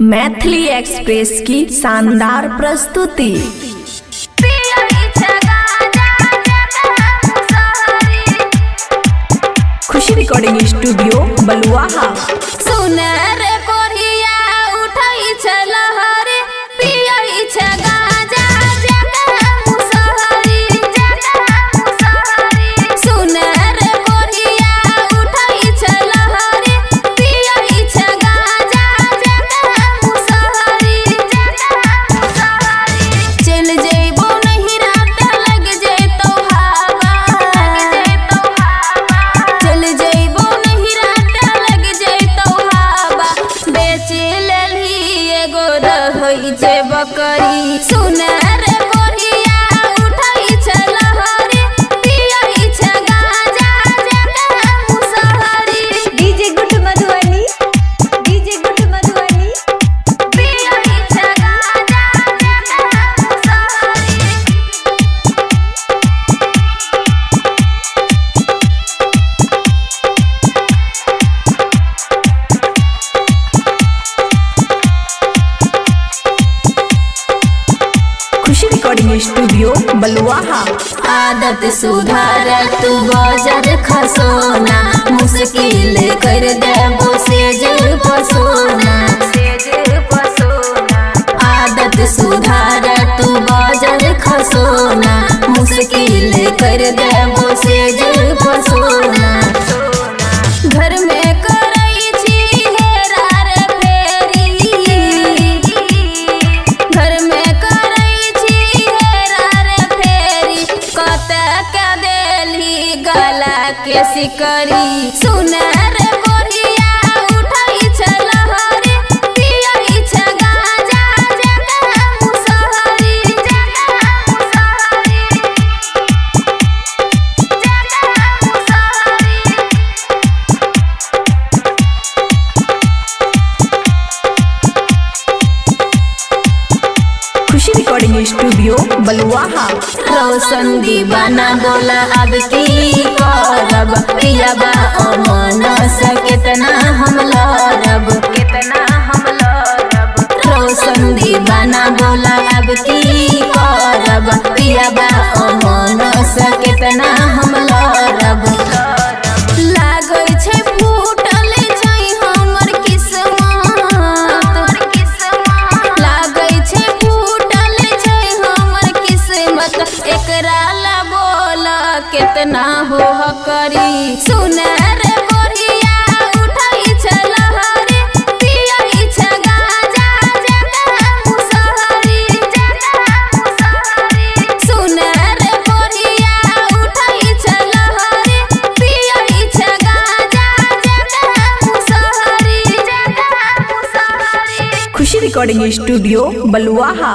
Maithili express की शानदार प्रस्तुति। खुशी रिकॉर्डिंग स्टूडियो बलुआहा। सुनर कोरिया उठै छै लहरी, पियै छै गाजा जगह मुसहरी, जगह मुसहरी। सुनर कोरिया उठै छै लहरी, पियै छै गाजा जगह मुसहरी, जगह मुसहरी। चल जइबो नहीं रात लग जइतो हवा, लग जइतो हवा। चल जइबो नहीं रात लग जइतो हवा, बेच लेलही एगो रहै छै बकरी। सुनर कोरिया उठै छै लहरी, पियै छै गाजा जगह Musahari. DJ good Madhubani, DJ good Madhubani, पियै छै गाजा जगह मुसहरी। खुशी रिकॉर्डिंग स्टूडियो बलुआहा। आदत सुधार तू बाजार खसोना, मुश्किल कर देबो सेज पसोना, सेज पसोना। आदत सुधार तू बाजार खसोना, मुश्किल कर देबो सेज पसोना। घर में करै छी हेरार फेरी, घर में करै छी हेरार फेरी। कतऽ के देलही गला के सिकरी। सुनर कोरिया उठै छै लहरी, पियै छै गाजा जगह मुसहरी, जगह मुसहरी, जगह मुसहरी। खुशी रिकॉर्डिंग स्टूडियो बलुआहा। रोशन दीवाना बोला अब की करब, पियाबा अमन से केतना हम लड़ब, केतना हम लड़ब। रोशन दीवाना बोला अब की करब, पियाबा अमन से केतना हम लड़ब। लागै छै फूटल छै हमर किस्मत, लागै छै फूटल छै हमर किस्मत। एकरा ला बोल केतना हो करी। सुनर कोरिया उठै छै लहरी, पियै छै गाजा जगह मुसहरी, जगह मुसहरी। सुनर कोरिया उठै छै लहरी, पियै छै गाजा जगह मुसहरी, जगह मुसहरी। खुशी रिकॉर्डिंग स्टूडियो बलुआहा।